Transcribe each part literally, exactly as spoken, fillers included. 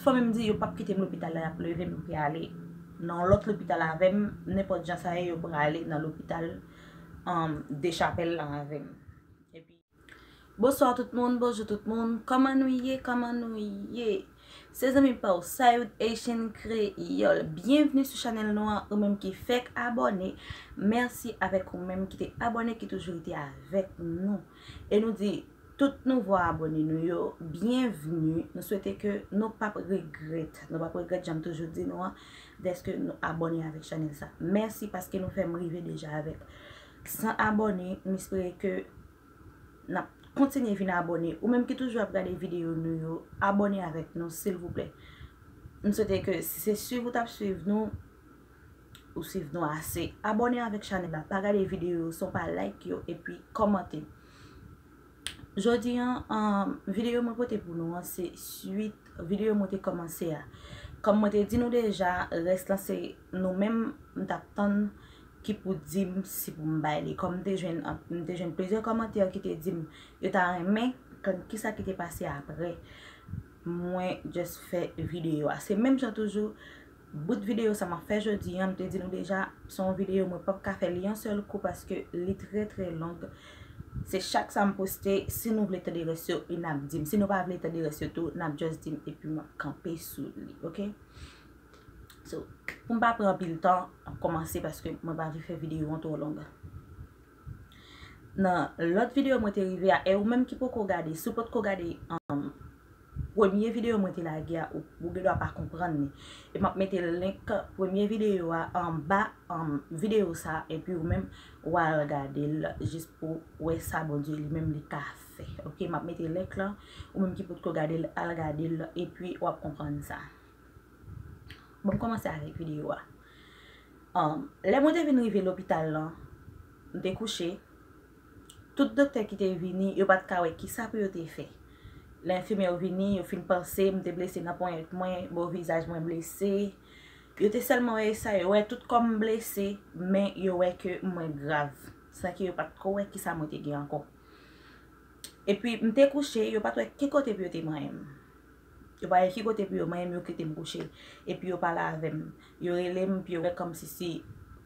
Fanmi m di yo p ap kite m lopital la, y ap leve m pou y ale nan yon lòt lopital avè m, nenpòt jan sa ye, yo prale nan lopital, um, Dechapèl la avè m. Epi, bonswa tout moun, bonjou tout moun, kòman nou ye, kòman nou ye? Se zanmi pa w, Sayud Haitian Kreyòl. Byenvni sou chanèl nou an, ou menm ki fèk abòne. Mèsi avèk ou menm ki te abòne, ki toujou rete avèk nou. E nou di, tout nouvo abòne nou yo, byenvni. Nou swete ke nou p ap regrèt. Nou p ap regrèt, jan m toujou di nou an, dèske nou abòne avèk chanèl sa. Mèsi paske nou fè m rive deja avèk san abòne. M espere ke n ap kontinye vin abòne. Ou menm ki toujou ap gade videyo nou yo, abòne avèk nou, silvouplè. M swete ke si se swiv ou t ap swiv nou, ou swiv nou ase. Abòne avèk chanèl la, pa gade videyo yo san w pa like yo, epi kòmante. Jodi an, um, videyo mwen pote pou nou an, se swit videyo mwen te kòmanse a. Kòm mwen te di nou deja, rès lan se nou menm m t ap tann ki pou di m si pou m bay li. Kòm m te jwenn, m te jwenn plizyè kòmantè ki te di m yo ta renmen konn kisa ki te pase apre mwen just fè videyo a. Se menm jan toujou, bout videyo sa m ap fè jodi an, m te di nou deja, se yon videyo mwen p ap ka fè li yon sèl kou paske li trè, trè long. Se chak sa m poste, si nou vle tande rès yo, n ap di m. Si nou pa vle tande rès yo tou, n ap just di m, epi m ap kanpe sou li, oke? So, pou m pa pran anpil tan, m ap kòmanse paske mwen pa vle fè videyo an twò long. Nan lòt videyo mwen te rive a, e ou menm ki poko gade, si w potko gade, um, premye videyo mwen te lage a, ou, ou gendwa pa konprann li. E m ap mete link premye videyo a anba, um, videyo sa, epi ou menm w al gade l jis pou w wè sa Bondye li menm li ka fè. Oke, m ap mete link lan, ou menm ki potko gade l, al gade l, epi w ap konprann sa. Bon, m kòmanse avèk videyo a. Um, lè mwen te vin rive lopital lan, m te kouche. Tout doktè ki te vini, yo pa t ka wè kisa pou yo te fè. Lè enfimyè yo vini, yo fin panse m te blese nan ponyèt mwen, bò vizaj mwen blese. Yo te sèlman wè sa, yo wè tout kò m blese, men yo wè ke mwen grav, san ke yo pa t ko wè kisa mwen te gen ankò. Epi, m te kouche, yo pa t wè ki kote pou yo te manyen m. Yo pa wè ki kote pou yo manyen m, yo kite m kouche. Epi yo pale avè m. Yo rele m, epi yo wè kòmsi si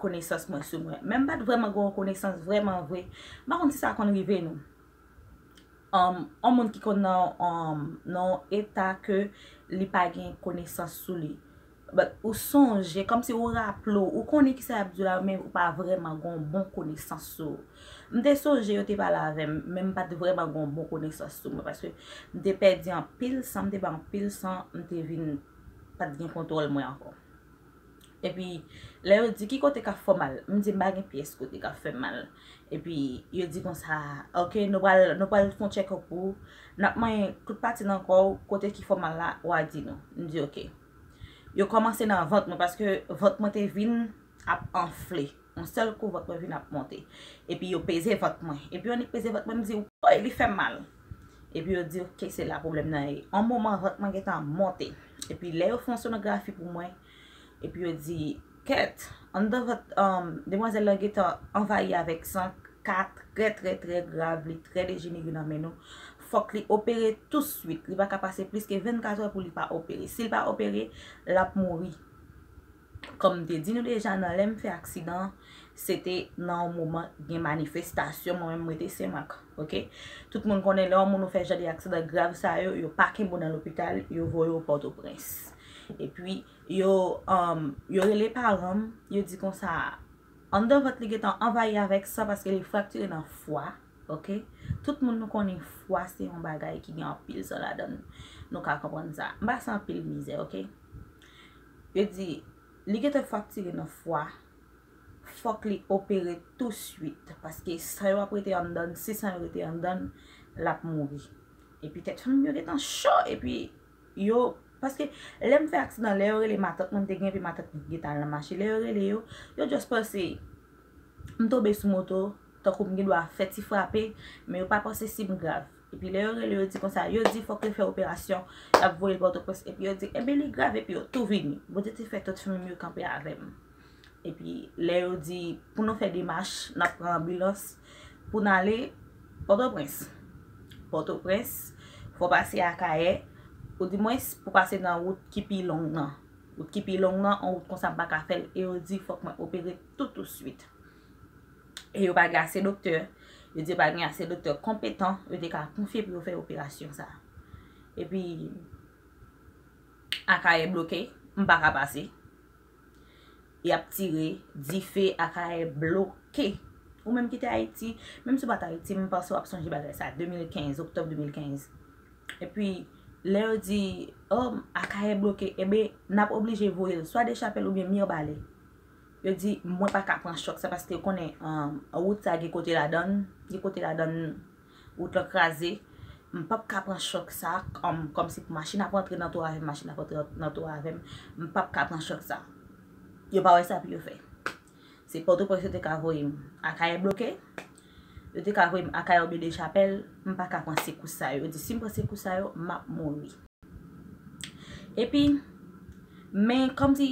konesans mwen sou mwen. Men m pa t vrèman gen yon konesans vrèman vre. M pa konn si sa konn rive nou. Um, yon moun ki konn nan, um, nan yon eta ke li pa gen konesans sou li. But ou sonje, kòmsi ou raple w, ou konnen kisa y ap di w la, men ou pa vrèman gen yon bon konesans sou ou. M te sonje yo te pale avè m, men m pa t vrèman gen yon bon konesans sou mwen, paske m te pèdi anpil san, m te bay anpil san, m te vin pa t gen kontwòl mwen ankò. Epi, lè yo di, "Ki kote k ap fè w mal?" M di, "M pa gen pyès kote k ap fè m mal." Epi, yo di konsa, "Oke, nou pral, nou pral fè yon check-up pou ou. N ap manyen tout pati nan kò w, kote ki fè w mal la, w a di nou." M di, "Oke." Yo kòmanse nan vant mwen, paske vant mwen te vin ap anfle. Yon sèl kou, vant mwen vin ap monte. Epi yo peze vant mwen. Epi yo annik peze vant mwen, m di, "Woy, li fè m mal." Epi yo di, "Oke, se la pwoblèm nan ye." Yon moman, vant mwen gentan monte. Epi lè yo fè yon sonografi pou mwen, epi yo di, "Kèt, anndan vant, um, demwazèl lan gentan anvayi avèk san, ka trè, trè, trè grav, li trè dejenere nan men nou. Fòk li opere touswit. Li pa ka pase plis ke vennkat è pou li pa opere. Si l pa opere, l ap mouri." Kòm m te di nou deja nan lè m fè aksidan an, se te nan yon moman gen manifestasyon, mwen menm m rete Senmak, oke? Tout moun konnen lè yon moun ou fè jan de aksidan grav sa yo, yo pa kenbe w nan lopital, yo voye w Pòtoprens. Epi, yo, um, yo rele paran m, yo di konsa, anndan vant li gentan anvayi avèk san paske li fraktire nan fwa, oke? Tout moun nou konnen fwa se yon bagay ki gen anpil san ladan l. Nou ka konprann sa. M pase anpil mizè, oke? Yo di, li gentan fraktire nan fwa, fòk li opere touswit, paske san yo ap rete anndan l, si san yo rete anndan l, l ap mouri. Epi tèt fanmi m yo gentan cho, epi yo, paske lè m fè aksidan, lè yo rele matant mwen, m te gen epi matant mwen ki gentan al nan mache, lè yo rele yo, yo just panse m tonbe sou moto, tankou m gendwa fè ti frape, men yo pa panse si m grav. Epi lè yo rele, yo di konsa, yo di fòk yo fè operasyon, y ap voye l Pòtoprens, epi yo di, enben li grav, epi yo tou vini. Bondye te fè tout fanmi m yo kanpe avè m. Epi lè yo di pou nou fè demach, n ap pran anbilans pou n ale Pòtoprens. Pòtoprens, fò pase Akayè, Ou di mwens pou pase nan wout ki pi long nan. Wout ki pi long nan, yon wout konsa m pa ka fè l, e yo di fòk mwen opere tout touswit. E yo pa gen ase doktè, yo di yo pa gen ase doktè konpetan, yo te ka konfye pou yo fè operasyon sa. Epi, Akayè bloke, m pa ka pase. Y ap tire, dife, Akayè bloke. Ou menm ki te Ayiti, menm si w pa t Ayiti, m panse w ap sonje bagay sa, de mil kenz, oktòb de mil kenz. Epi, lè yo di, oh, Akayè bloke, ebyen, n ap oblije voye l swa Dechapèl oubyen Mibalè. Yo di, mwen pa ka pran chòk sa, paske yo konnen, um, wout sa gen kote ladan l, gen kote ladan l, wout lan kraze. M p ap ka pran chòk sa, um, kòmsi pou machin ap antre nan twou avè m, machin ap antre nan twou avè m. M p ap ka pran chòk sa. Yo pa wè sa pou yo fè. Se Pòtoprens yo te ka voye m. Akayè bloke. Yo te ka voye m Akayè oubyen Dechapèl. M pa ka pran sekous sa yo. Yo di, si m pran sekous sa yo, m ap mouri. Epi, men kòmsi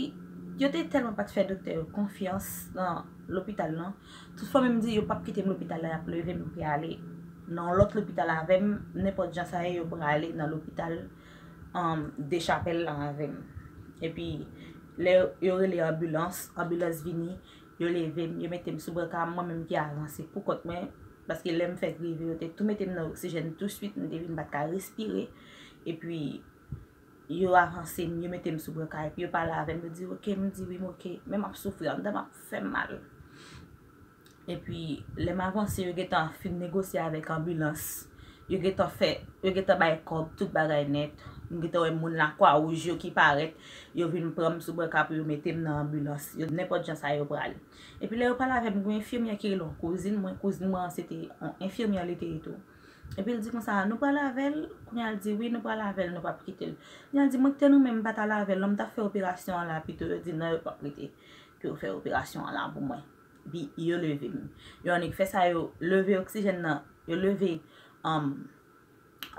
yo te tèlman pa t fè doktè yo konfyans nan lopital lan, tout fwa menm di yo p ap kite m lopital la, y ap leve m, m prale nan yon lòt lopital avè m, nenpòt jan sa ye, yo prale nan lopital, um, Dechapèl lan avè m. Epi, lè yo rele anbilans, anbilans vini, yo leve m, yo mete m sou branka, mwen menm ki avanse pou kont mwen, paske lè m fèk rive, yo te tou mete m nan oksijèn touswit, m te vin pa t ka respire. Epi, yo avanse m, yo mete m sou branka, epi yo pale avè m, yo di, oke, m di, wi, m oke, men m ap soufri, anndan m ap fè m mal. Epi, lè m avanse, yo gentan fin negosye avèk anbilans. Yo gentan fè, yo gentan bay kòb, tout bagay nèt. M gentan wè moun Lakwawouj yo ki parèt, yo vin pran m sou branka pou yo mete m nan anbilans. Yo, nenpòt jan sa yo pral. Epi lè yo pale avè m, gen yon enfimyè ki rele yon kouzin mwen. Kouzin mwen an, se te yon enfimyè li te ye tou. Epi l di konsa, nou pral avè l? Kounye a l di, wi, nou pral avè l, nou p ap kite l. Kounye a l di, mwen ki te renmen m pa t al avè l non, m t ap fè operasyon an la pito. Yo di, non, yo p ap rete pou yo fè operasyon an la pou mwen. Epi yo leve m. Yo annik fè sa, yo leve oksijèn nan, yo leve, um,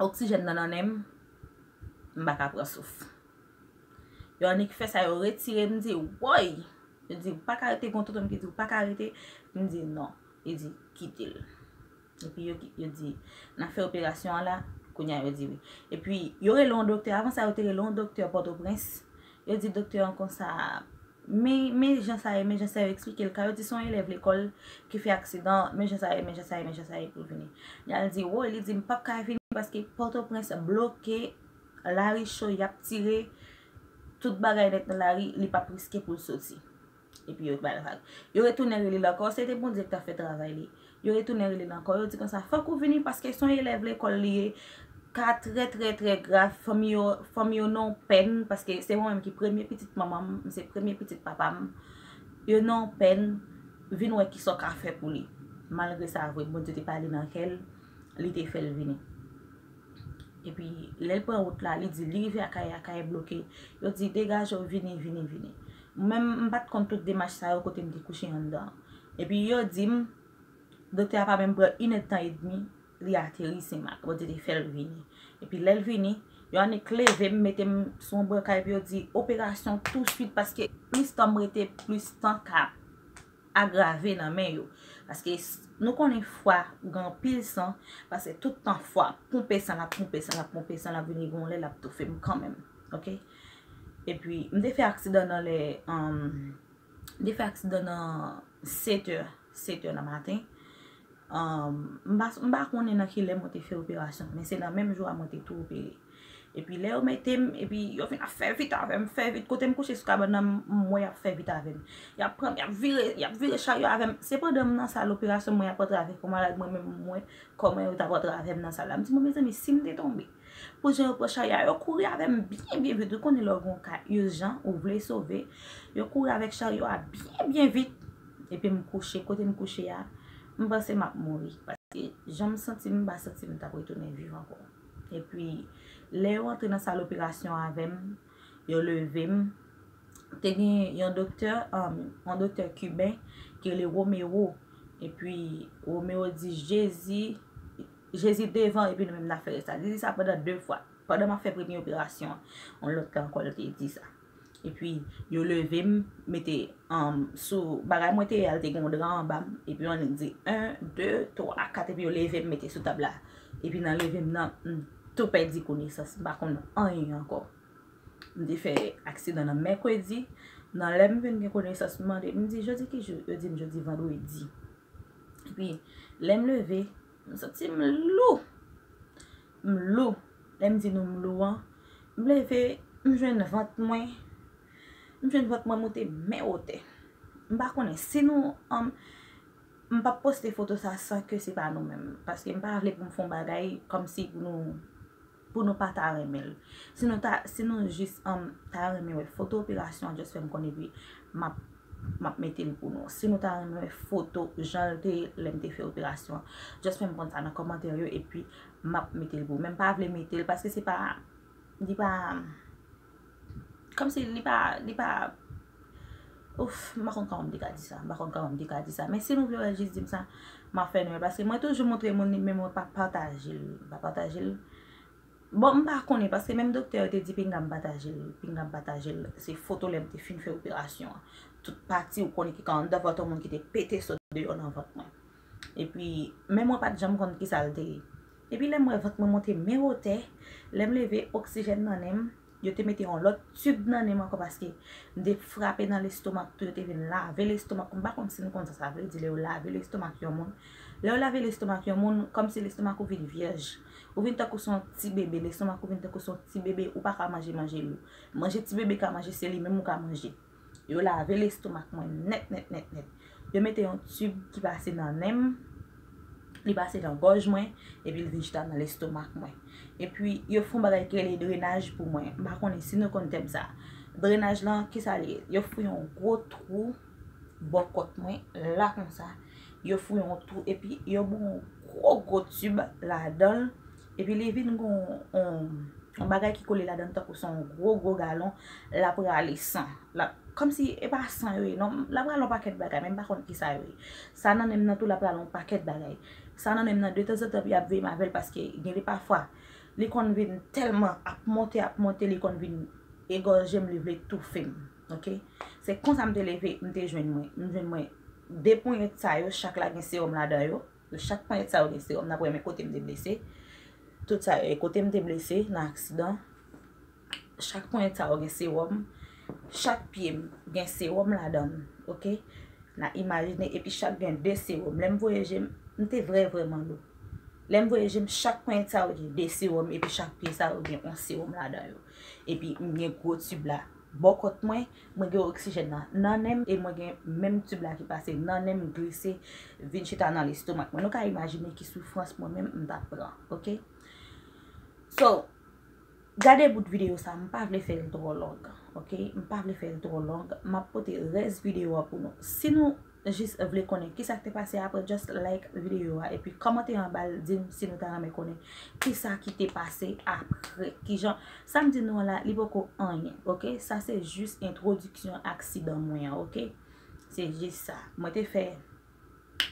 oksijèn nan nan nen m, m pa ka pran souf. Yo annik fè sa, yo retire m, di, woy! Yo di, ou pa ka rete, gen yon tonton m ki di, ou pa ka rete. M di, non. Yo di, kite l. Epi yo, yo di, n ap fè operasyon an la, kounye a yo di wi. Epi yo rele yon doktè, avan sa yo te rele yon doktè Pòtoprens. Yo di doktè an konsa, men, men jan sa ye, men jan sa yo eksplike l ka, yo di se yon elèv lekòl ki fè aksidan, men jan sa ye, men jan sa ye, men jan sa ye pou l vini. Y al di, woy, li di, m p ap ka vini paske Pòtoprens bloke, lari cho, y ap tire, tout bagay nèt nan lari, li p ap riske pou l soti. Epi yo bay l vag. Yo retounen rele l ankò, se te Bondye ki t ap fè travay li. Yo retounen rele l ankò, yo di konsa, fòk ou vini paske se yon elèv lekòl li ye, ka trè, trè, trè grav, fanmi yo, fanmi yo nan yon pèn, paske se mwen menm ki premye pitit manman m, m se premye pitit papa m. Yo nan yon pèn, vin wè kisa w ka fè pou li. Malgre sa vre, Bondye te pale nan kè l, li te fè l vini. Epi, lè l pran wout la, li di, li rive Akayè, Akayè bloke. Yo di, degaje w, vini, vini, vini. Mwen menm, m pa t konn tout demach sa yo kote m te kouche anndan. Epi, yo di m, doktè a pa menm pran inèdtan edmi, li ateri Senmak. Bondye te fè l vini. Epi, lè l vini, yo annik leve m, mete m sou yon branka, epi yo di, operasyon touswit, paske plis tan m rete, plis tan ka agrave nan men yo. Paske s-, nou konnen fwa gen anpil san, paske tout tan fwa ap ponpe san, l ap ponpe san, l ap ponpe san, l ap vin rive yon lè, l ap toufe m kanmenm. Oke? Epi, m te fè aksidan nan lè, um, m te fè aksidan nan sèt è, sèt è nan maten. Um, m pa, m pa konnen nan ki lè mwen te fè operasyon, men se nan menm jou a mwen te tou opere. Epi lè yo mete m, epi yo vin ap fè vit avè m, fè vit. Kote m kouche sou kabann nan, m, m wè y ap fè vit avè m. Y ap pran m, y ap vire, y ap vire charyo avè m. Se pandan m nan sal operasyon, mwen y ap antre avèk yon malad, mwen menm m wè kòman yo t ap antre avè m nan sal la. M di, bon, mezanmi, si m te tonbe, pou jan yo pran charyo a, yo kouri avè m byen, byen vit. Ou konnen lè w gen yon ka ijan, ou vle sove, yo kouri avèk charyo a byen, byen vit. Epi m kouche, kote m kouche a, m panse m ap mouri. Paske jan m santi m, m pa santi m t ap retounen viv ankò. Epi, lè yo antre nan sal operasyon avè m, yo leve m. Te gen yon doktè, um, yon doktè kiben ki rele Romero. Epi, Romero di, Jezi, Jezi devan, epi nou menm n ap fè rès la. Li di sa pandan de fwa. Pandan m ap fè premye operasyon an, yon lòt tan ankò, li te di sa. Epi, yo leve m, mete, um, sou bagay mwen te ye a, te gen yon dra anba m. Epi, yo annik di, en, de, twa, kat, epi yo leve m, mete sou tab la. Epi, nan leve m nan, m tou pèdi konesans, m pa konn anyen ankò. M te fè aksidan nan mèkredi. Nan lè m vin gen konesans, m mande, m di, "Jodi ki jou?" Yo di m, "Jodi vandredi." Epi, lè m leve, m santi m lou. M lou. Lè m di nou m lou an, m leve, m jwenn vant mwen. M jwenn vant mwen moute men wotè. M pa konnen si nou, um, m p ap poste foto sa san ke se pa nou menm. Paske m pa vle pou m fè yon bagay kòmsi pou nou, pou nou pa ta renmen l. Si nou ta, si nou jis, um, ta renmen wè foto operasyon an, just fè m konnen, epi m ap, m ap mete l pou nou. Si nou ta renmen wè foto jan l te ye lè m te fè operasyon an, just fè m konn sa nan kòmantè yo, epi m ap mete l pou ou. Men m pa vle mete l paske se pa, li pa, kòmsi li pa, li pa, ouf, m pa konn kòman m te ka di sa, m pa konn kòman m te ka di sa. Men si nou vle wè, jis di m sa, m ap fè nou wè. Paske mwen toujou montre moun li, men mwen pa pataje l, m pa pataje l. Bon, m pa konnen, paske menm doktè yo te di pinga m pataje l, pinga m pataje l. Se foto lè m te fin fè operasyon an. Tout pati ou konnen ki ka anndan vant yon moun ki te pete sot deyò nan vant mwen. Epi, men mwen pa t janm konn ki sa l te ye. Epi lè m wè vant mwen monte men wotè, lè m leve, oksijèn nan nen m, yo te mete yon lòt tib nan nen m ankò paske m te frape nan lestomak tou, yo te vin lave lestomak. M pa konn si nou konn sa sa vle di lè yo lave lestomak yon moun. Lè yo lave lestomak yon moun, kòmsi lestomak ou vin vyèj. Ou vin tankou se yon ti bebe, lestomak ou vin tankou se yon ti bebe, ou pa ka manje manje lou. Manje ti bebe ka manje, se li menm ou ka manje. Yo lave lestomak mwen nèt, nèt, nèt, nèt. Yo mete yon tib ki pase nan nen m, li pase nan gòj mwen, epi l vin chita nan lestomak mwen. Epi, yo fè yon bagay ki rele drenaj pou mwen. M pa konnen si nou konn tèm sa. Drenaj lan, ki sa l ye? Yo fouye yon gwo twou bò kòt mwen, la konsa. Yo fouye yon twou, epi yo ban yon gwo, gwo tib ladan l. Epi li vin gen yon, yon, yon bagay ki kole ladan l tankou se yon gwo, gwo galon, l ap rale san. L ap, kòmsi e pa san yo ye, non, l ap rale yon pakèt bagay, men m pa konn ki sa yo ye. Sa nan nen m nan tou, l ap rale yon pakèt bagay. Sa nan nen m nan, detanzantan, epi y ap veye m avè l, paske gen de pafwa, li konn vin tèlman ap monte, ap monte, li konn vin egòje m, li vle toufe m. Oke? Se konsa m te leve, m te jwenn mwen. M jwenn mwen de ponyèt sa yo, chak la gen sewòm ladan yo. Chak ponyèt sa yo gen sewòm. N ap wè men kote m te blese. Tout sa yo, e kote m te blese nan aksidan. Chak ponyèt sa yo gen sewòm. Chak pye m gen sewòm ladan l. Oke? N a imajine, epi chak gen de sewòm. Lè m voye je m, m te vrè, vrèman lou. Lè m voye je m, chak ponyèt sa yo gen de sewòm, epi chak pye sa yo gen yon sewòm ladan yo. Epi m gen gwo tib la bò kòt mwen, mwen gen oksijèn nan nan nen m, e mwen gen menm tib la ki pase nan nen m, glise, vin chita nan lestomak mwen. Nou ka imajine ki soufrans mwen menm m t ap pran, oke? So, gade bout videyo sa, m pa vle fè l twò long, oke? M pa vle fè l twò long. M ap pote rès videyo a pou nou. Si nou jis vle konnen kisa k te pase apre, just like videyo a, epi kòmante anba l, di m si nou ta renmen konnen kisa ki te pase apre. Kijan, sa m di nou an la, li poko anyen, oke? Sa se jis entwodiksyon aksidan mwen an, oke? Se jis sa. Mwen te fè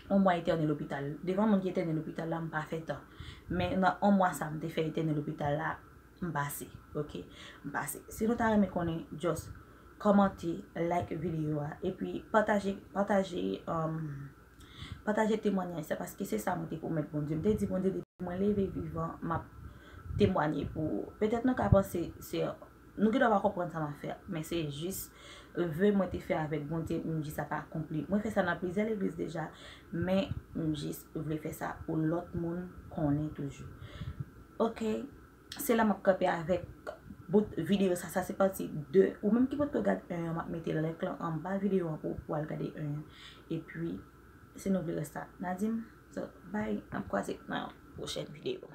yon mwa entène lopital. Devan moun ki entène lopital la, m pa fè tan. Men nan yon mwa sa, m te fè entène lopital la, m pase, oke? M pase. Si nou ta renmen konnen, just kòmante, like videyo a, epi pataje, pataje, um, pataje temwanyaj sa, paske se sa mwen te pwomèt Bondye. M te di Bondye, depi mwen leve vivan, m ap temwanye pou ou. Petèt nou ka panse se, nou gendwa pa konprann sa m ap fè, men se jis ve mwen te fè avèk Bondye, m jis ap akonpli. Mwen fè sa nan plizyè legliz deja, men m jis vle fè sa pou lòt moun konnen toujou. Oke, se la m ap kanpe avèk bout videyo sa. Sa se pati de. Ou menm ki potko gad en an, m ap mete link lan anba videyo an pou, pou al gade en an. Epi, si nou vle rès la, n a di m. So, bye, n ap kwaze nan yon pwochèn videyo.